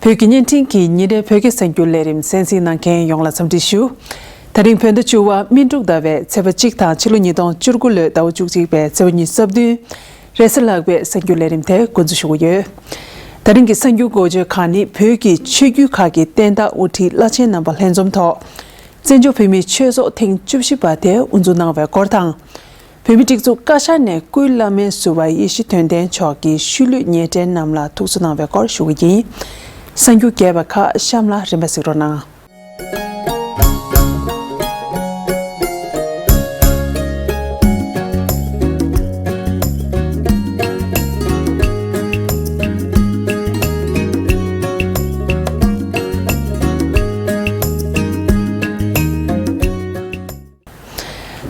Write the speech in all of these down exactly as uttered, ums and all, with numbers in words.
བོད་ཀྱི་བརྙན་འཕྲིན་གྱི་ཉིན་རེའི་བོད་སྐད་གསར་འགྱུར་ལས་རིམ་གསན་གཟིགས་གནང་མཁན་ཡོངས་ལ་འཚམས་འདྲི་ཞུ། ད་རིང་བོད་ཟླ་བཅུ་བ་སྨིན་དྲུག་ཟླ་བའི་ཚེས་པ་གཅིག་དང་ཕྱི་ལོ་ཉིས་སྟོང་བཅུ་དགུ་ལོའི་ཟླ་བ་བཅུ་གཅིག་པའི་ཚེས་པ་ཉི་ཤུ་རྩ་བདུན། རེས་གཟའ་ལྷག་པའི་གསར་འགྱུར་ལས་རིམ་དེ་འགོ་འཛུགས་ཞུ་གི་ཡོད། ད་རིང་གི་གསར་འགྱུར་འགོ་བརྗོད་ཁག་ནི། བོད་ཀྱི་ཆོས་བརྒྱུད་ཁག་གི་བསྟན་བདག་དབུ་ཁྲིད་བླ་ཆེན་རྣམ་པ་ལྷན་འཛོམས་ཐོག་བཙན་བྱོལ་བོད་མིའི་ཆོས་ཚོགས་ཐེངས་བཅུ་བཞི་པ་དེ་དབུ་འཛུགས་གནང་བའི་སྐོར་དང་། བོད་མིའི་སྒྲིག་འཛུགས་བཀའ་ཤག་ནས་སྐུའི་བླ་སྨན་ཟུར་པ་ཡེ་ཤེས་དོན་ལྡན་མཆོག་གི་ཤུལ་ལུས་ཉེ་འབྲེལ་རྣམས་ལ་ཐུགས་གསོ་གནང་བའི་སྐོར་ཞུ་གི་ཡིན། གསར་འགྱུར་རྒྱས་པ་ཁག་གཤམ་ལ་རིམ་པ་གཟིགས་རོགས་གནང་།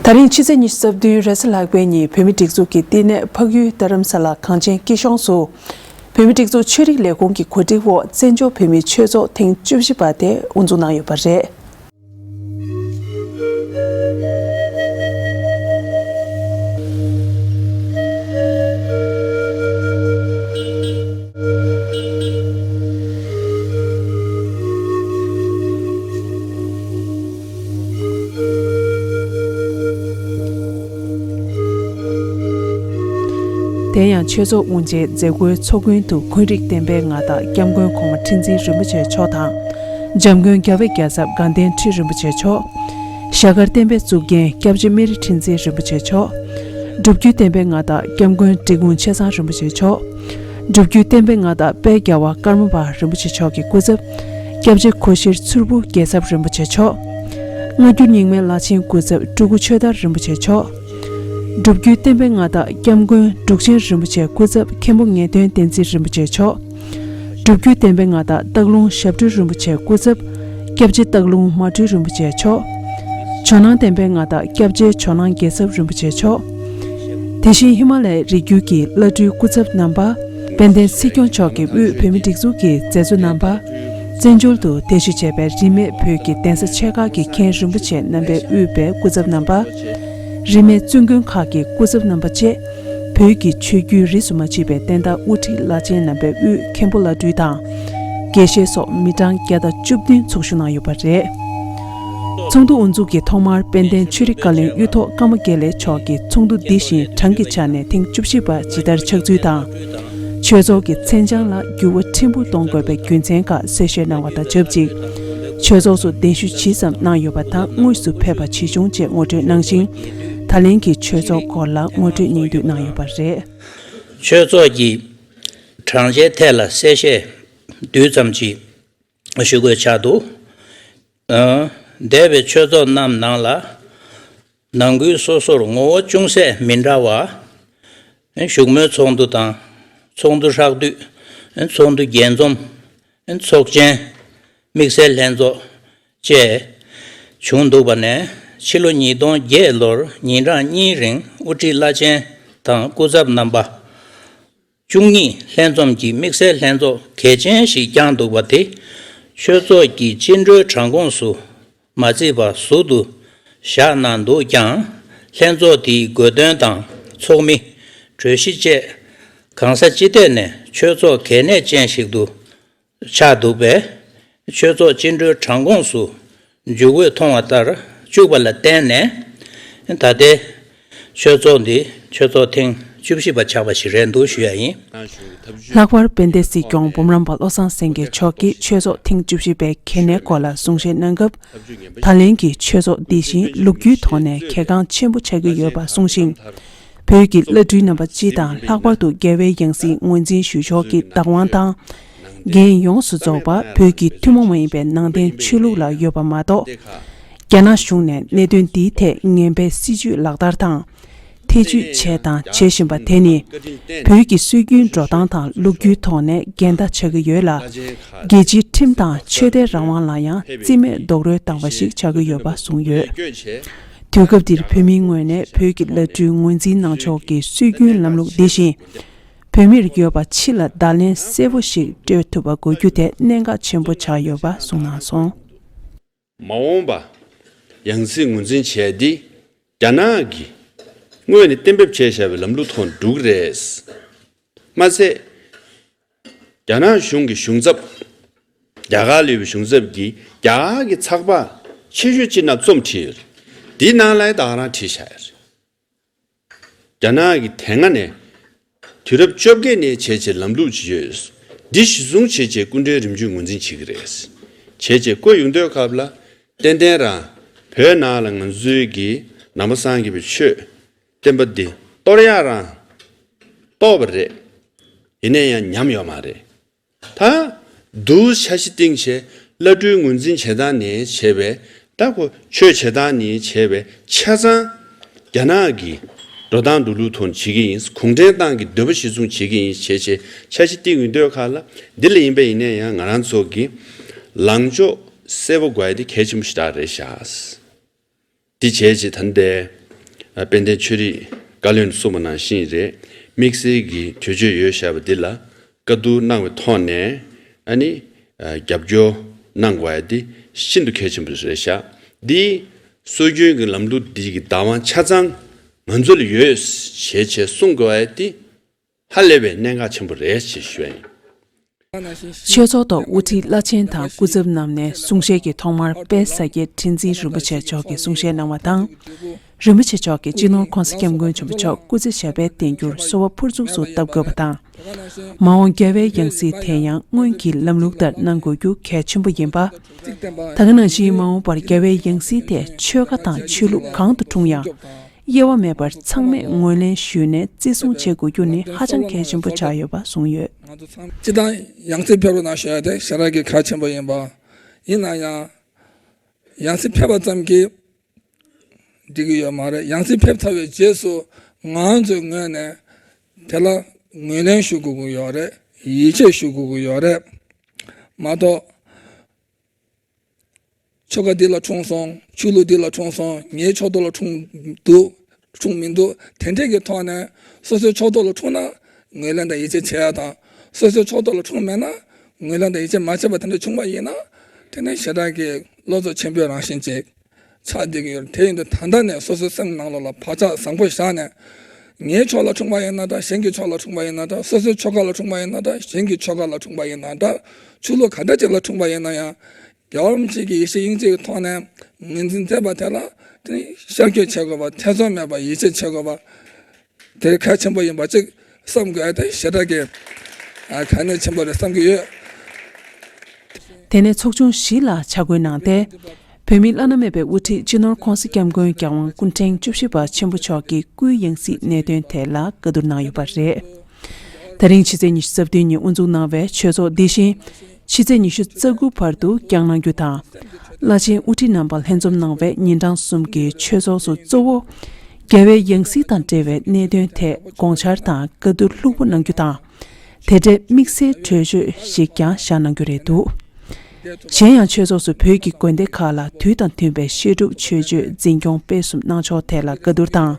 ད་རིང་ཕྱི་ཚེས་ཉི་ཤུ་རྩ་བདུན་རེས་གཟའ་ལྷག་པའི་ཉིན། བོད་མིའི་སྒྲིག་འཛུགས་ཀྱི་བསྟི་གནས་འཕགས་ཡུལ་རྡ་རམ་ས་ལ་གངས་ཅན་སྐྱིད་གཤོངས་སུ། བོད་མིའི་སྒྲིག་འཛུགས་ཆོས་རིག་ལས་ཁུངས་ཀྱི་གོ་སྒྲིག་འོག་བཙན་བྱོལ་བོད་མིའི་ཆོས་ཚོགས་ཐེངས་བཅུ་བཞི་པ་དེ་དབུ་འཛུགས་གནང་ཡོད་པ་རེད། དེ་ཡང་ཆོས་ཚོགས་དབུ་འབྱེད་མཛད་སྒོའི་ཚོགས་མགོན་དུ་དགོན་རིགས་བསྟན་པའི་མངའ་བདག་སྐྱབས་མགོན་གོང་མ་ཁྲི་འཛིན་རིན་པོ་ཆེ་མཆོག་དང་། འཇམ་མགོན་རྒྱལ་བའི་རྒྱལ་ཚབ་དགའ་ལྡན་ཁྲི་རིན་པོ་ཆེ་མཆོག །ཞྭ་དཀར་བསྟན་པའི་གཙུག་རྒྱན་སྐྱབས་རྗེ་སྨན་རི་ཁྲི་འཛིན་རིན་པོ་ཆེ་མཆོག །སྒྲུབ་བརྒྱུད་བསྟན་པའི་མངའ་བདག་སྐྱབས་མགོན་འབྲི་གུང་ཆེ་ཚང་རིན་པོ་ཆེ་མཆོག །སྒྲུབ་བརྒྱུད་བསྟན་པའི་མངའ་བདག་དཔལ་རྒྱལ་བ་ཀརྨ་པ་རིན་པོ་ཆེ་མཆོག་གི་སྐུ་ཚབ། སྐྱབས་རྗེ་གོ་ཤྲི་མཚུར་ཕུ་རྒྱལ་ཚབ་རིན་པོ་ཆེ་མཆོག །སྔ་འགྱུར་རྙིང་མའི་བླ་ཆེན་སྐུ་ཚབ་སྤྲུལ་སྐུ་ཆོས་དར་རིན་པོ་ཆེ་མཆོག །སྒྲུབ་བརྒྱུད་བསྟན་པའི་མངའ་བདག་སྐྱབས་མགོན་འབྲུག་ཆེན་རིན་པོ་ཆེ་སྐུ་ཚབ་མཁན་པོ་ངེས་དོན་བསྟན་འཛིན་རིན་པོ་ཆེ་མཆོག །སྒྲུབ་བརྒྱུད་བསྟན་པའི་མངའ་བདག་སྟག་ལུང་ཞབས་དྲུང་རིན་པོ་ཆེ་སྐུ་ཚབ། སྐྱབས་རྗེ་སྟག་ལུང་མ་སྤྲུལ་རིན་པོ་ཆེ་མཆོག །ཇོ་ནང་བསྟན་པའི་མངའ་བདག་སྐྱབས་རྗེ་ཇོ་ནང་རྒྱལ་ཚབ་རིན་པོ་ཆེ་མཆོག །དེ་བཞིན་ཧི་མ་ལའི་རི་རྒྱུད་ཀྱི་བླ་སྤྲུལ་སྐུ་ཚབ་རྣམ་པ། དཔལ་ལྡན་སྲིད་སྐྱོང་མཆོག་གི་དབུས་བོད་མི་སྒྲིག་འཛུགས་ཀྱི་མཛད་གཙོ་རྣམ་པ། བཙན་བྱོལ་དུ་གདན་ཞུ་བྱས་པའི་རིས་མེད་བོད་ཀྱི་གདན་ས་ཆེ་ཁག་གི་མཁན་རིན་པོ་ཆེ་རྣམ་པའི་དབུས་པའི་སྐུ་ཚབ་རྣམ་པ། རིས་མེད་བཙུན་དགོན་ཁག་གི་སྐུ་ཚབ་རྣམ་པ་བཅས། བོད་ཀྱི་ཆོས་བརྒྱུད་རིས་སུ་མ་ཆད་པའི་བསྟན་བདག་དབུ་ཁྲིད་བླ་ཆེན་རྣམ་པའི་དབུས་མཁན་པོ་བླ་སྤྲུལ་དང་། དགེ་བཤེས་སོགས་མི་གྲངས་བརྒྱ་དང་བཅུ་བདུན་ཚོགས་ཞུགས་གནང་ཡོད་པ་རེད། ཚོགས་འདུ་དབུ་འཛུགས་ཀྱི་ཐོག་མར་དཔལ་ལྡན་ཆོས་རིག་བཀའ་བློན་གཡུ་ཐོག་ཀརྨ་དགེ་ལེགས་མཆོག་གིས་ཚོགས་འདུ་འདི་བཞིན་གྲངས་ཀྱི་ཆ་ནས་ཐེངས་བཅུ་བཞི་པ་ཇི་ལྟར་ཆགས་ཚུལ་དང་། ཆོས་ཚོགས་ཀྱི་མཚན་བྱང་ལ་འགྱུར་བ་ཕྲན་བུ་གཏོང་དགོས་པའི་རྒྱུ་མཚན་ཁག་གསལ་བཤད་གནང་བ་དང་ཆབས་ཅིག །ཆོས་ཚོགས་སུ་གདན་ཞུ་ཇི་ཙམ་གནང་ཡོད་པ་དང་། དངོས་སུ་ཕེབས་པ་ཇི་བྱུང་བཅས་ངོ་སྤྲོད་གནང་ཞིང་། ད་ལན་གྱི་ཆོས་ཚོགས་སྐོར་ལ་ངོ་སྤྲོད་སྙིང་བསྡུས་གནང་ཡོད་པ་རེད། ཆོས་ཚོགས་ཀྱི་གྲངས་ཀའི་ཐད་ལ་གསལ་བཤད་བསྡུས་ཙམ་ཅིག་ཞུ་དགོས་ཆགས་འདུག །ཨ། འདས་པའི་ཆོས་ཚོགས་རྣམས་ནང་ལ། ནང་ཁུལ་སོ་སོར་ངོ་བོ་ཅུང་ཟད་མི་འདྲ་བ། བཞུགས་མོལ་ཚོགས་འདུ་དང་། ཚོགས་འདུ་ཧྲག་བསྡུས། ཚོགས་འདུ་རྒྱས་འཛོམས། ཚོགས་ཆེན། དམིགས་བསལ་ལྷན་ཚོགས། བཅས་བྱུང་འདུག་པ་ནས། ཕྱི་ལོ་ཉིས་སྟོང་བརྒྱད་ལོར་ཉིན་གྲངས་གཉིས་རིང་དབུ་ཁྲིད་བླ་ཆེན་དང་སྐུ་ཚབ་རྣམ་པ་བཅུ་གཉིས་ལྷན་འཛོམས་ཀྱི་དམིགས་བསལ་ལྷན་ཚོགས་གལ་ཆེན་ཞིག་བསྐྱངས་འདུག་པ་དེ། ཆོས་ཚོགས་ཀྱི་བཅིངས་འགྲོལ་གྲངས་ཁོངས་སུ་མ་བརྩིས་པར་ཟུར་དུ་བཞག་གནང་འདུག་ཀྱང་། ལྷན་ཚོགས་དེའི་དགོས་དོན་དང་ཚོགས་མི། གྲོས་གཞི་བཅས་གང་ས་ཅི་ཐད་ནས་ཆོས་ཚོགས་གལ་གནད་ཅན་ཞིག་ཏུ་ཆགས་འདུག་པས། ཆོས་ཚོགས་བཅིངས་འགྲོལ་གྲངས་ཁོངས་སུ་འཇུག་དགོས་མཐོང་བ་ལྟར་བཅུག་པ་ལ་བརྟེན་ནས། ད་ལྟའི་ཆོས་ཚོགས་འདི་ཆོས་ཚོགས་ཐེངས་བཅུ་བཞི་པ་ཆགས་པ་ཞིག་རེད་འདུག་ཞུ་ཡ་ཡིན། ལྷག་པར་དཔལ་ལྡན་སྲིད་སྐྱོང་འབུམ་རམས་པ་བློ་བཟང་སེང་གེ་མཆོག་གིས་ཆོས་ཚོགས་ཐེངས་བཅུ་བཞི་པའི་གལ་གནད་སྐོར་ལ་གསུང་བཤད་གནང་སྐབས། ད་ལན་གྱི་ཆོས་ཚོགས་འདི་བཞིན་ལོ་རྒྱུས་ཐོག་ནས་གལ་འགངས་ཆེན་པོ་ཆགས་ཀྱི་ཡོད་པ་གསུངས་ཤིང་། བོད་ཀྱི་བླ་སྤྲུལ་རྣམ་པ་སྤྱི་དང་ལྷག་པར་དུ་རྒྱལ་བའི་ཡང་སྲིད་ངོས་འཛིན་ཞུ་ཕྱོགས་ཀྱི་བདག་དབང་དང་། འགན་ཡོངས་སུ་རྫོགས་པ་བོད་ཀྱི་ཐུན་མོང་མ་ཡིན་པའི་ནང་བསྟན་ཆོས་ལུགས་ལ་ཡོད་པ་མ་གཏོགས། རྒྱ་ནག་གཞུང་ནས་གནད་དོན་འདིའི་ཐད་ངན་པའི་སྲིད་བྱུས་ལག་བསྟར་དང་། ཐེ་བྱུས་བྱས་དང་བྱེད་བཞིན་པ་དེ་ནི། བོད་ཀྱི་སྲོལ་རྒྱུན་འགྲོ་སྟངས་དང་ལོ་རྒྱུས་ཐོག་ནས་འགལ་ཟླ་ཆགས་ཀྱི་ཡོད་ལ། རྒྱལ་སྤྱིའི་ཁྲིམས་དང་ཆོས་དད་རང་དབང་ལ་ཡང་རྩིས་མེད་རྡོག་རོལ་བཏང་བ་ཞིག་ཆགས་ཀྱི་ཡོད་པ་གསུངས་ཡོད། དུས་སྐབས་འདིར་བོད་མིའི་ངོས་ནས་བོད་ཀྱི་བླ་སྤྲུལ་ངོས་འཛིན་གནང་ཕྱོགས་ཀྱི་སྲོལ་རྒྱུན་ལམ་ལུགས་འདི་བཞིན། བོད་མིར་ཡོད་པ་ཕྱི་ལ་བརྡ་ལན་གསལ་པོ་ཞིག་སྤྲོད་ཐུབ་པ་དགོས་རྒྱུ་དེ་གནད་འགག་ཆེན་པོ་ཆགས་ཡོད་པ་གསུངས་གནང་སོང་། མ་འོངས་པ་ཡང་སྲིད་ངོས་འཛིན་བྱས་ཏེ། རྒྱ་ནག་གིས་སྔོན་ནས་གཏན་འབེབས་བྱས་བཞག་པའི་ལམ་ལུགས་ཐོག་འགྲོ་གི་རེད། མ་ཟད། རྒྱ་ནག་གཞུང་གི་གཞུང་ཚབ་ རྒྱ་གར་ལ་ཡོད་པའི་གཞུང་ཚབ་ཀྱིས་རྒྱ་གར་གྱི་ཚགས་པར་ཆེ་ཤོས་གཅིག་ནང་རྩོམ་བྲིས་ཡོད་རེད། འདིའི་ནང་ལ་ད་ག་རང་བྲིས་བཞག་ཡོད་རེད། རྒྱ་ནག་གིས་དེ་སྔ་ནས་དུས་རབས་བཅོ་བརྒྱད་ནས་བྱས་བྱས་ལམ་ལུགས་ཅིག་ཡོད། འདི་གཞི་བཟུང་བྱས་བྱས་སྐུ་ཕྲེང་རིམ་བྱོན་ངོས་འཛིན་བྱེད་ཀྱི་རེད། བྱས་བྱས་བཀོད་ཡོང་དུས་སྐབས་ལ་ཏན་ཏན་རང་བོད་ནང་ལ་ང་ཚོའི་གི་ནང་པ་སངས་རྒྱས་པའི་ཆོས་བསྟན་པ་འདི་གཏོར་ཡག་རང་གཏོར་བ་རེད། ཡིན་ན་ཡང་ཉམས་ཡོད་མ་རེད། ད་འདུག་འཆར་གཞི་བཏིང་བྱས་བླ་སྤྲུལ་ངོས་འཛིན་བྱེད་སྟངས་ནས་བྱས་པའི་ད་ཁོ་ཆོས་བྱེད་སྟངས་ནས་བྱས་པའི་ཆ་ཚང་རྒྱ་ནག་གི་འགྲོ་སྟངས་འགྲོ་ལུགས་ཐོག་ནས་བྱེད་ཀྱི་ཡིན། གུང་ཁྲན་ཏང་གི་འདོད་པ་གཞི་བཟུང་བྱེད་ཀྱི་ཡིན་བྱས་བྱས་འཆར་གཞི་བཏིང་ཡོང་དུས་ཁ་ལ་འདི་ལ་ཡིན་པ་ཡིན་ན་ཡང་ང་རང་ཚོ་གི་ལངས་ཕྱོགས་གསལ་པོ་དགོས་ཡ་དེ་གལ་ཆེན་པོ་ཞིག་རེད་ཤག་འདི་བྱས་རྗེས་ད་ལྟའི་དཔལ་ལྡན་ཆོས་རིག་བཀའ་བློན་གསུངས་པ་ནང་བཞིན་རེད། དམིགས་བསལ་གྱི་གྲོས་ཆོད་ཡོད་བཞག་པ་འདི་ལ་བཀའ་བསྡུར་གནང་བའི་ཐོག་ནས་ཨ་ནི་རྒྱབ་སྐྱོར་གནང་དགོས་ཡ་འདི་ཤིན་ཏུ་གལ་ཆེན་པོ་རེད་ཤག་འདི་སྲོལ་རྒྱུན་གྱི་ལམ་ལུགས་འདི་གི་བདག་དབང་ཆ་ཚང་ང་ཚོ་ལ་ཡོད་ཞེས་བྱས་གསུང་དགོས་ཡ་འདི་ཧ་ལས་པའི་གནད་འགག་ཆེན་པོ་རེད་ཅེས་ཞུ་ཡ་ཡིན། ཆོས་ཚོགས་ཐོག་དབུ་ཁྲིད་བླ་ཆེན་དང་སྐུ་ཚབ་རྣམས་ནས་གསུང་བཤད་ཀྱི་ཐོག་མར་དཔལ་ས་སྐྱའི་ཁྲི་འཛིན་རིན་པོ་ཆེ་མཆོག་གིས་གསུང་བཤད་གནང་བ་དང་། རིན་པོ་ཆེ་མཆོག་གིས་སྤྱི་ནོར་༸གོང་ས་༸སྐྱབས་མགོན་ཆེན་པོ་མཆོག་སྐུ་ཚེ་ཞབས་པད་བརྟན་རྒྱུར་གསོལ་བ་ཕུར་ཚུགས་སུ་བཏབ་དགོས་པ་དང་། མ་འོངས་རྒྱལ་བའི་ཡང་སྲིད་དེ་ཡང་སྔོན་གྱི་ལམ་ལུགས་ལྟར་གནང་དགོས་རྒྱུ་གལ་ཆེན་པོ་ཡིན་པ། ད་ག་ནང་བཞིན་མ་འོངས་པར་རྒྱལ་བའི་ཡང་སྲིད་དེ་ཆོལ་ཁ་དང་ཆོས་ལུགས་གང་དུ་འཁྲུངས་ཡང་། དབྱེ་བ་མེད་པར་ཚང་མས་ངོས་ལེན་ཞུས་ནས་བརྩི་སྲུང་བྱེད་དགོས་རྒྱུ་ནི་ཧ་ཅང་གལ་ཆེན་པོ་ཆགས་ཡོད་པ་གསུངས་ཡོད། སྤྱི་བཏང་ཡང་སྲིད་ཕེབས་རོགས་གནང་ཞུ་ཡ་དེ་ཞེ་དྲག་གི་གལ་ཆེན་པོ་ཡིན་པ། ཡིན་ན་ཡང་། ཡང་སྲིད་ཕེབས་པ་ཙམ་གྱིས་འགྲིག་གི་ཡོད་མ་རེད། ཡང་སྲིད་ཕེབས་ཚར་བའི་རྗེས་སུ་ང་ཚོའི་ངོས་ནས་དེ་ལ་ངོས་ལེན་ཞུ་དགོས་ཀྱི་ཡོད་རེད། ཡིད་ཆེས་ཞུ་དགོས་ཀྱི་ཡོད་རེད་མ་གཏོགས། ཆོལ་ཁ་འདི་ལ་འཁྲུངས་སོང་། ཆོས་ལུགས་འདི་ལ་འཁྲུངས་སོང་། ངའི་ཕྱོགས་གཏོགས་ལ་འཁྲུངས་འདུག་འཁྲུངས་མི་འདུག་དེ་འདྲས་ཀྱི་ཐོག་ནས་སོ་སོའི་ཕྱོགས་གཏོགས་ལ་འཁྲུངས་ན་ངོས་ལེན་དང་ཡིད་ཆེས་བྱེད་ཡ་དང་། སོ་སོའི་ཕྱོགས་གཏོགས་ལ་འཁྲུངས་མེད་ན་ངོས་ལེན་དང་ཡིད་ཆེས་མ་བྱས་པ་དེ་འདྲ་བྱུང་བ་ཡིན་ན། དེ་ནི་ཞེ་དྲག་གི་བློ་ཚོད་ཆེན་པོའི་རང་བཞིན་ཅིག་ཆགས་བསྡད་ཀྱི་ཡོད། དེ་ཡིན་དུས་ད་ལྟ་ནས་སོ་སོའི་སེམས་ནང་ལོགས་ལ་བག་ཆགས་བཟང་པོ་བཞག་ནས། ངའི་ཕྱོགས་ལ་འཁྲུངས་པ་ཡིན་ན་འདྲ། གཞན་གྱི་ཕྱོགས་ལ་འཁྲུངས་པ་ཡིན་ན་འདྲ། སོ་སོའི་ཆོལ་ཁ་ལ་འཁྲུངས་པ་ཡིན་ན་འདྲ། གཞན་གྱི་ཆོལ་ཁ་ལ་འཁྲུངས་པ་ཡིན་ན་འདྲ། ཆོས་ལུགས་ག་འདྲ་ཅིག་ལ་འཁྲུངས་པ་ཡིན་ན་ཡང་། རྒྱལ་བ་རིན་པོ་ཆེ་གི་ཡེ་ཤེས་དབྱིངས་གཅིག་གི་ཐོག་ནས་ངོས་འཛིན་མཛད་པ་དེ་ལ་དེ་ནི་ཤར་བསྐྱོད་བྱེད་དགོས་པ། ཐེ་ཚོམ་མེད་པ། ཡིད་ཆེས་བྱེད་དགོས་པ། དེ་གལ་ཆེན་པོ་ཡིན་པ་ཅིག་བསམ་དགོས་ཡ་དེ་ཞེ་དྲག་གི་ཨ་གལ་གནད་ཆེན་པོ་རེད་བསམ་གྱི་ཡོད། དེ་ནས་ཚོགས་ཆུང་བཞི་ལ་ཕྱག་འགུལ་གནང་སྟེ། བོད་མིའི་བླ་ན་མེད་པའི་དབུ་ཁྲིད་སྤྱི་ནོར་༸གོང་ས་༸སྐྱབས་མགོན་རྒྱལ་དབང་སྐུ་ཕྲེང་བཅུ་བཞི་པ་ཆེན་པོ་མཆོག་གི་སྐུའི་ཡང་སྲིད་གནད་དོན་ཐད་ལ་བཀའ་བསྡུར་གནང་ཡོད་པ་རེད། ད་རིང་ཕྱི་ཚེས་ཉི་ཤུ་རྩ་བདུན་ཉིན་དབུ་འཛུགས་གནང་བའི་ཆོས་ཚོགས་འདི་བཞིན། ཕྱི་ཚེས་ཉི་ཤུ་རྩ་དགུ་བར་དུ་བསྐྱངས་གནང་རྒྱུ་དང་། བླ་ཆེན་དབུ་ཁྲིད་རྣམ་པ་ལྷན་འཛོམས་གནང་བའི་ཉིན་གྲངས་གསུམ་གྱི་ཆོས་ཚོགས་སུ་གཙོ་བོ། རྒྱལ་བའི་ཡང་སྲིད་དང་འབྲེལ་བའི་གནད་དོན་ཐད་དགོངས་འཆར་དང་བཀའ་བསྡུར་ལྷུག་པོ་གནང་རྒྱུ་དང་། དེ་འབྲེལ་དམིགས་བསལ་གྲོས་ཆོད་ཞིག་ཀྱང་བཞག་གནང་རྒྱུ་རེད་འདུག་གཞན་ཡང་ཆོས་ཚོགས་སུ་བོད་ཀྱི་དགོན་སྡེ་ཁག་ལ་དུས་དང་མཐུན་པའི་བཤད་སྒྲུབ་ཆོས་སྤྱོད་འཛིན་སྐྱོང་སྤེལ་གསུམ་གནང་ཕྱོགས་ཐད་ལ་བཀའ་བསྡུར་དང་།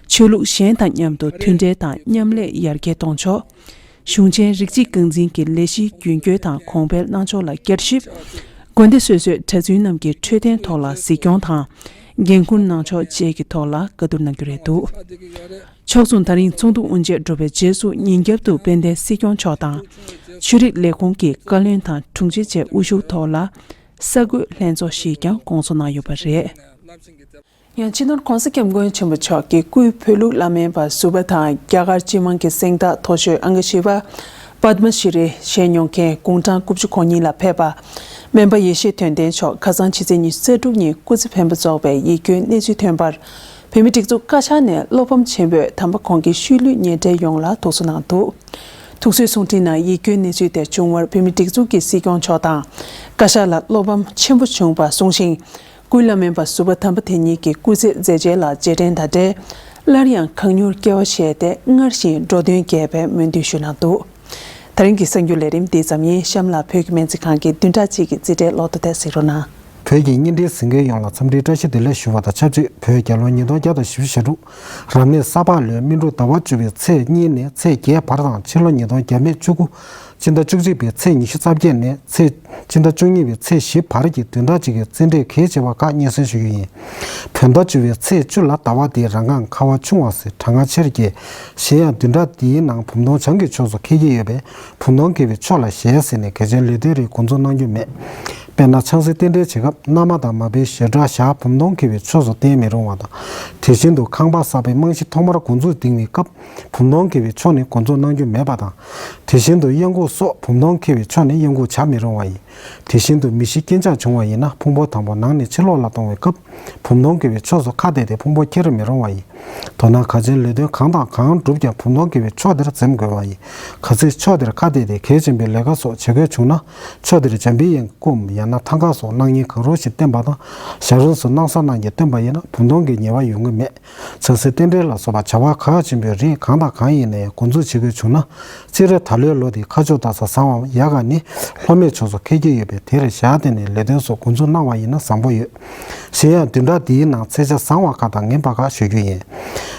ཆོས་ལུགས་གཞན་དང་མཉམ་དུ་མཐུན་འབྲེལ་དང་མཉམ་ལས་ཡར་རྒྱས་གཏོང་ཕྱོགས། གཞུང་ཆེན་རིགས་གཅིག་རྐང་འཛིན་གྱི་ལས་གཞི་རྒྱུན་སྐྱོང་དང་གོང་འཕེལ་གནང་ཕྱོགས་ལ་བསྐྱར་ཞིབ། དགོན་སྡེ་སོ་སོའི་གྲྭ་བཙུན་རྣམས་ཀྱི་འཕྲོད་བསྟེན་ཐོག་ལ་གཟིགས་སྐྱོང་དང་། འགན་འཁུར་གནང་ཕྱོགས་བཅས་ཀྱི་ཐོག་ལ་བཀའ་བསྡུར་གནང་རྒྱུ་རེད་འདུག་ཕྱོགས་མཚུངས་ད་རིང་ཚོགས་འདུ་དབུ་འབྱེད་གྲུབ་པའི་རྗེས་སུ་ཉིན་རྒྱབ་ཏུ་དཔལ་ལྡན་སྲིད་སྐྱོང་མཆོག་དང་། ཆོས་རིག་ལས་ཁུངས་ཀྱི་བཀའ་བློན་དང་དྲུང་ཆེ་བཅས་དབུ་བཞུགས་ཐོག་ལ་གསར་འགོད་ལྷན་ཚོགས་ཤིག་ཀྱང་བསྐོང་ཚོགས་གནང་ཡོད་པ་རེད། ཡང་སྤྱི་ནོར་༸གོང་ས་༸སྐྱབས་མགོན་ཆེན་པོ་མཆོག་གི་སྐུའི་བོད་ལུགས་བླ་སྨན་པ་ཟུར་པ་དང་རྒྱ་གར་སྤྱི་དམངས་ཀྱི་གཟེངས་རྟགས་མཐོ་ཤོས་ཨང་ཀི་བཞི་པ་པདྨ་ཤྲི་བཞེས་མྱོང་མཁན་དགུང་གྲངས་དགུ་བཅུ་གོ་གཉིས་ལ་ཕེབས་པ། སྨན་པ་ཡེ་ཤེས་དོན་ལྡན་མཆོག་ཁ་སང་ཕྱི་ཚེས་ཉི་ཤུ་རྩ་དྲུག་ཉིན་སྐུ་ཚེ་དཔལ་འབར་རྫོགས་པའི་ཡིད་སྐྱོའི་གནས་ཚུལ་ཐོན་པར། བོད་མིའི་སྒྲིག་འཛུགས་བཀའ་ཤག་ནས་བློ་ཕམ་ཆེན་པོས་དམ་པ་ཁོང་གི་ཤུལ་ལུས་ཉེ་འབྲེལ་ཡོངས་ལ་ཐུགས་གསོ་གནང་འདུག་ཐུགས་གསོའི་གསུང་འཕྲིན་ནང་ཡིད་སྐྱོའི་གནས་ཚུལ་དེ་བྱུང་བར་བོད་མིའི་སྒྲིག་འཛུགས་ཀྱི་སྲིད་སྐྱོང་མཆོག་དང་། བཀའ་ཤག་ལ་བློ་ཕམ་ཆེན་པོ་བྱུང་བ་གསུངས་ཤིང་། སྐུའི་བླ་སྨན་པ་ཟུར་པ་དམ་པ་དེ་ཉིད་ཀྱི་སྐུ་ཚེ་མཛད་རྗེས་ལ་རྗེས་དྲན་དང་འབྲེལ། སླར་ཡང་གང་མྱུར་སྐྱེ་བ་བཞེས་ཏེ་སྔར་བཞིན་འགྲོ་དོན་རྒྱས་པའི་སྨོན་འདུན་ཞུས་གནང་འདུག་ད་རིང་གི་གསར་འགྱུར་ལས་རིམ་འདི་ཙམ་ཡིན། གཤམ་ལ་བོད་ཀྱི་སྨན་རྩིས་ཁང་གི་བདུན་ཕྲག་གཅིག་གི་རྩིས་ཁྲའི་ལོ་ཐོ་དེ་གཟིགས་རོགས་གནང་། བོད་ཀྱི་བརྙན་འཕྲིན་གཟིགས་མཁན་ཡོངས་ལ་འཚམས་འདྲིའི་བཀྲ་ཤིས་བདེ་ལེགས་ཞུ་བ་དང་ཆབས་ཅིག་བོད་རྒྱལ་ལོ་ཉིས་སྟོང་བརྒྱ་དང་བཞི་བཅུ་ཞེ་དྲུག་རབ་གནས་ས་ཕག་ལོའི་སྨིན་དྲུག་ཟླ་བ་བཅུ་པའི་ཚེས་གཉིས་ནས་ཚེས་བརྒྱད་བར་དང་ཕྱི་ལོ་ཉིས་སྟོང་བརྒྱ་མེད་བཅུ་དགུ་ སྤྱི་ཟླ་བཅུ་གཅིག་པའི་ཚེས་ཉི་ཤུ་རྩ་བརྒྱད་ནས་ཚེས་སྤྱི་ཟླ་བཅུ་གཉིས་པའི་ཚེས་བཞི་བར་གྱི་བདུན་ཕྲག་གཅིག་གི་རྩེད་འགྲན་གལ་ཆེ་བ་ཁག་སྙན་སེང་ཞུ་རྒྱུ་ཡིན། བོད་ཟླ་བཅུ་པའི་ཚེས་བཅུ་ལ་ཟླ་བ་འདིའི་རང་འཁང་ཁ་བ་ཆུང་བ་ཟེར་གྲང་ངར་ཆེར་སྐྱེ། གཞན་ཡང་བདུན་ཕྲག་འདིའི་ནང་བུམ་སྟོང་བྱང་གི་ཕྱོགས་སུ་འཁེལ་གྱི་ཡོད་པས། བུམ་སྟོང་འཁེལ་བའི་ཕྱོགས་ལ་ཞེད་ཟེར་ནས་གལ་ཆེན་ལས་དོན་རིགས་འགོ་འཛུགས་གནང་རྒྱུ་མེད། དཔེར་ན་ཆང་སའི་རྟེན་འབྲེལ་བྱེད་སྐབས་མནའ་མ་དང་མ་པའི་ཞལ་བྲག་བཞག་བུམ་སྟོང་འཁེལ་བའི་ཕྱོགས་སུ་བསྟན་མི་རུང་བ་དང་། དེ་བཞིན་དུ་ཁང་པ་གསར་པའི་རྨང་གཞི་ཐོག་མར་འགོ་འཛུགས་འདིང་བའི་སྐབས་བུམ་སྟོང་འཁེལ་བའི་ཕྱོགས་ནས་འགོ་འཛུགས་གནང་རྒྱུ་མེད་པ་དང་། དེ་བཞིན་དུ་གཡས་འགུགས་སོགས་བུམ་སྟོང་འཁེལ་བའི་ཕྱོགས་ནས་གཡས་འགུགས་བྱ་མི་རུང་བ་ཡིན། དེ་བཞིན་དུ་མི་ཤི་རྐྱེན་ཆག་བྱུང་བ་ཡིན་ན་ཕུང་པོ་དང་པོ་ནང་ནས་ཕྱི་ལོགས་ལ་གཏོང་བའི་སྐབས་བུམ་སྟོང་འཁེལ་བའི་ཕྱོགས་སུ་ཁ་གཏད་དེ་ཕུང་པོ་འཁྱེར་མི་རུང་བ་ཡིན། མདོར་ན་གལ་ཆེན་ལས་དོན་གང་དང་གང་བསྒྲུབས་ཀྱང་བུམ་སྟོང་འཁེལ་བའི་ཕྱོགས་དེར་འཛེམ་དགོས་པ་ཡིན། གལ་སྲིད་ཕྱོགས་དེར་ཁ་གཏད་དེ་གལ་ཆེན་པོའི་ལས་ཀ་སོགས་བྱེད་དགོས་བྱུང་ན། ཕྱོགས་དེར་འཇམ་པའི་དབྱངས་ཀྱི་སྐུའམ་ཡང་ན་ཐང་ག་སོགས་སྣང་བརྙན་གང་རུང་ཞིག་བསྟན་པ་དང་། ཞབས་རོམ་སུ་སྣང་ས་སྣང་གིས་བསྟན་པ་ཡིན་ན་བུམ་སྟོང་གི་ཉེས་པ་ཡོང་གི་མེད། ཆང་སའི་རྟེན་འབྲེལ་ལ་སོགས་པ་བྱ་བ་གལ་ཆེན་པོའི་རིགས་གང་དང་གང་ཡིན་ན་ཡང་འགོ་འཛུགས་བྱེད་དགོས་བྱུང་ན། སྤྱིར་ད་ལོའི་ལོ་འདིའི་ཁ་ཕྱོགས་ལྟ་ས་བཟང་བའམ་ཡག་ག་ནི་ལྷོ་སྨད་ཕྱོགས་སུ་འཁེལ་གྱི་ཡོད་པས། དེར་ཞལ་བསྟན་ནས་ལས་དོན་སོགས་འགོ་འཛུགས་གནང་བ་ཡིན་ན་བཟང་པོ་ཡོད། གཞན་ཡང་བདུན་ཕྲག་འདིའི་ནང་ཚེས་ཆ་བཟང་བ་ཁག་དང་ངན་པ་ཁག་ཞུ་རྒྱུ་ཡིན།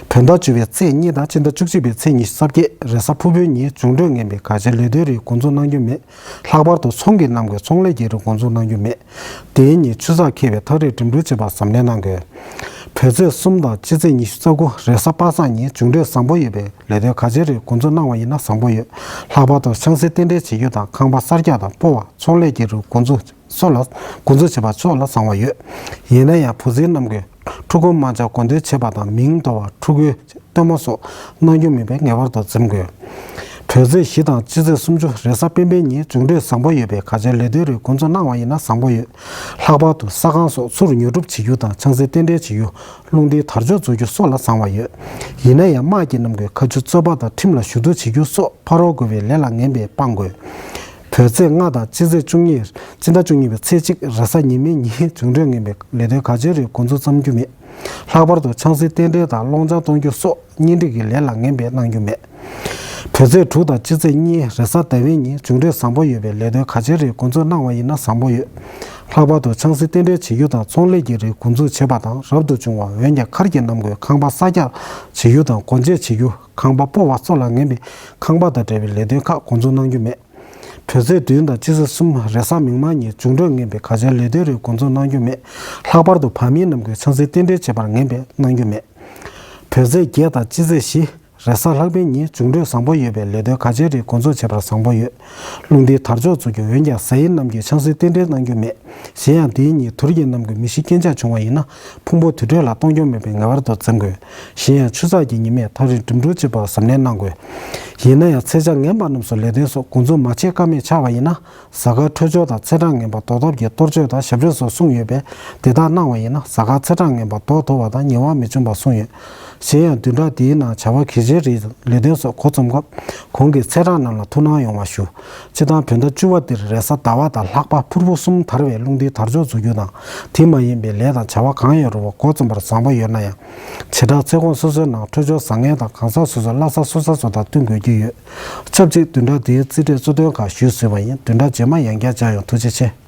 བོད་ཟླ་བཅུ་པའི་ཚེས་གཉིས་དང་སྤྱི་ཟླ་བཅུ་གཅིག་པའི་ཚེས་ཉི་ཤུ་རྩ་བརྒྱད་རེས་གཟའ་ཕུར་བུའི་ཉིན་འབྱུང་འཕྲོད་ངན་པའི་གལ་ཆེའི་ལས་དོན་རིགས་འགོ་འཛུགས་གནང་རྒྱུ་མེད། ལྷག་པར་དུ་ཚོང་གི་རྣམ་ངོས་ཚོང་ལས་ཀྱི་རིགས་འགོ་འཛུགས་གནང་རྒྱུ་མེད། དེའི་ཉིན་ཆུ་ཚགས་འཁེལ་བའི་ཐག་རིང་འགྲིམ་འགྲུལ་བྱེད་པར་གཟབ་ནན་གནང་དགོས། བོད་ཚེས་གསུམ་དང་སྤྱི་ཚེས་ཉི་ཤུ་རྩ་དགུ་རེས་གཟའ་པ་སངས་ཉིན་འབྱུང་འཕྲོད་བཟང་པོ་ཡོད་པས་ལས་དོན་གལ་ཆེའི་རིགས་འགོ་འཛུགས་གནང་བ་ཡིན་ན་བཟང་པོ་ཡོད། ལྷག་པར་དུ་ཆང་སའི་རྟེན་འབྲེལ་བྱེད་རྒྱུ་དང་ཁང་པ་གསར་རྒྱག་དང་སྤོ་བ་ཚོང་ལས་ཀྱི་རིགས་འགོ་འཛུགས་སོགས་ལ་འགོ་འཛུགས་བྱེད་པ་སོགས་ལ་བཟང་བ་ཡོད། ཡིན་ན་ཡང་བུ་ཚའི་རྣམ་ངོས་ཕྲུ་གུ་དམར་འབྱར་གོ་འདོན་བྱེད་པ་དང་མིང་འདོགས་པ་ཕྲུ་གུའི་སྟོན་མོ་སོགས་གནང་རྒྱུ་མིན་པས་ངེས་པར་དུ་འཛེམ་དགོས། བོད་ཚེས་བཞི་དང་སྤྱི་ཚེས་སུམ་ཅུ་རེས་གཟའ་སྤེན་པའི་ཉིན་འབྱུང་འཕྲོད་བཟང་པོ་ཡོད་པས་གལ་ཆེའི་ལས་དོན་རིགས་འགོ་འཛུགས་གནང་བ་ཡིན་ན་བཟང་པོ་ཡོད། ལྷག་པར་དུ་ས་ཁང་སོགས་ཚུར་ཉོ་སྒྲུབ་བྱེད་རྒྱུ་དང་ཆང་སའི་རྟེན་འབྲེལ་བྱེད་རྒྱུ། རླུང་རྟའི་དར་ལྕོག་འཛུགས་རྒྱུ་སོགས་ལ་བཟང་བ་ཡོད། ཡིན་ན་ཡང་དམག་གི་རྣམ་ངོས་མཁའ་སྤྱོད་རྩོད་པ་དང་ཁྲིམས་ལ་ཞུ་གཏུག་བྱེད་རྒྱུ་སོགས་ཕ་རོལ་རྒོལ་བའི་ལས་ལ་ངན་པས་སྤང་དགོས། བོད་ཚེས་ལྔ་དང་སྤྱི་ཚེས་བཅུ་གཉིས། སྤྱི་ཟླ་བཅུ་གཉིས་པའི་ཚེས་གཅིག་རེས་གཟའ་ཉི་མའི་ཉིན་འབྱུང་འཕྲོད་ངན་པའི་ལས་དོན་གལ་ཆེའི་རིགས་འགོ་འཛུགས་བརྩམ་རྒྱུ་མེད། ལྷག་པར་དུ་ཆང་སའི་རྟེན་འབྲེལ་དང་སློང་ཆང་གཏོང་རྒྱུ་སོགས་གཉེན་སྒྲིག་གི་ལས་ལ་ངན་པས་གནང་རྒྱུ་མེད། བོད་ཚེས་དྲུག་དང་སྤྱི་ཚེས་གཉིས་རེས་གཟའ་ཟླ་བའི་ཉིན་འབྱུང་འཕྲོད་བཟང་པོ་ཡོད་པས་ལས་དོན་གལ་ཆེའི་རིགས་འགོ་འཛུགས་གནང་བ་ཡིན་ན་བཟང་པོ་ཡོད། ལྷག་པར་དུ་ཆང་སའི་རྟེན་འབྲེལ་བྱེད་རྒྱུ་དང་ཚོང་ལས་ཀྱི་རིགས་འགོ་འཛུགས་བྱེད་པ་དང་རབ་ཏུ་བྱུང་བ་འོན་ཀྱང་མཁར་གྱི་རྣམ་ངོས་ཁང་པ་གསར་རྒྱག་བྱེད་རྒྱུ་དང་སྒོ་འབྱེད་བྱེད་རྒྱུ་ཁང་པ་སྤོ་བ་སོགས་ལ་ངན་པའི་ཁང་པ་དང་འབྲེལ་བའི་ལས་དོན་ཁག་འགོ་འཛུགས་གནང་རྒྱུ་མེད། བོད་ཚེས་བདུན་དང་སྤྱི་ཚེས་གསུམ་རེས་གཟའ་མིག་དམར་ཉིན་འབྱུང་འཕྲོད་ངན་པའི་གལ་ཆེའི་ལས་དོན་རིགས་འགོ་འཛུགས་གནང་རྒྱུ་མེད། ལྷག་པར་དུ་བར་མིའི་རྣམ་ངོས་ཆང་སའི་རྟེན་འབྲེལ་བྱེད་པར་ངན་པས་གནང་རྒྱུ་མེད། བོད་ཚེས་བརྒྱད་དང་སྤྱི་ཚེས་བཞི་རེས་གཟའ་ལྷག་པའི་ཉིན་འབྱུང་འཕྲོད་བཟང་པོ་ཡོད་པས་ལས་དོན་གལ་ཆེའི་རིགས་འགོ་འཛུགས་བྱེད་པར་བཟང་པོ་ཡོད། རླུང་རྟའི་དར་ལྕོག་འཛུགས་རྒྱུ་འོན་ཀྱང་གཟའ་ཡི་རྣམ་རྒྱུན་ཆང་སའི་རྟེན་འབྲེལ་གནང་རྒྱུ་མེད། གཞན་ཡང་འདིའི་ཉིན་དུར་གྱི་རྣམ་ངོས་མི་ཤི་རྐྱེན་ཆག་བྱུང་བ་ཡིན་ན་ཕུང་པོ་དུར་ཁྲོད་ལ་གཏོང་རྒྱུ་མེད་པས་ངེས་པར་དུ་འཛེམ་དགོས། གཞན་ཡང་ཆུ་ཚགས་ཀྱི་ཉི་མས་ཐག་རིང་འགྲིམ་འགྲུལ་བྱེད་པར་གཟབ་ནན་གནང་དགོས། ཡིན་ན་ཡང་ཚེས་ཆ་ངན་པ་རྣམས་སུ་ལས་དོན་སོགས་འགོ་འཛུགས་མ་བྱེད་ཀ་མེད་ཆགས་པ་ཡིན་ན། གཟའ་སྐར་འཕྲོད་སྦྱོར་དང་ཚེས་གྲངས་ངན་པ་ཟློག་ཐབས་ཀྱི་གཏོར་མཆོད་དང་ཞབས་བརྗོད་སོགས་གསུངས་ཡོད་པས་དེ་དག་གནང་བ་ཡིན་ན་གཟའ་སྐར་ཚེས་གྲངས་ངན་པ་ཟློག་ཐུབ་པ་དང་ཉེ་བར་མི་འབྱུང་བ་གསུངས་ཡོད། གཞན་ཡང་བདུན་ཕྲག་འདིའི་ནང་བྱ་བ་གལ་ཆེའི་རིགས་ལས་དོན་སོགས་འགོ་རྩོམ་སྐབས་གོང་གི་ཚེས་གྲངས་རྣམས་ལ་ཐུགས་སྣང་ཡོང་བ་ཞུ། སྤྱིར་བཏང་བོད་ཟླ་བཅུ་པ་འདིར་རེས་གཟའ་ཟླ་བ་དང་ལྷག་པ་ཕུར་བུ་གསུམ་དར་བས་རླུང་རྟའི་དར་ལྕོག་འཛུགས་རྒྱུ་དང་དེ་མ་ཡིན་པའི་ལས་དང་བྱ་བ་གང་ཡང་རུང་བ་འགོ་རྩོམ་པར་བཟང་པོ་ཡོད་ན་ཡང་། བྱེ་བྲག་ཚེས་གོང་སོ་སོའི་ནང་འཕྲོད་སྦྱོར་བཟང་ངན་དང་གང་ཟག་སོ་སོའི་བླ་གཟའ་སོ་གཟའ་སོགས་དང་བསྟུན་དགོས་ཀྱི་ཡོད། ཆབས་ཅིག་བདུན་ཕྲག་འདིའི་རྩིས་འབྲས་གཙོ་དོན་ཁག་ཞུས་ཟིན་པ་ཡིན། བདུན་ཕྲག་རྗེས་མ་ཡང་བསྐྱར་མཇལ་ཡོང་། ཐུགས་རྗེ་ཆེ།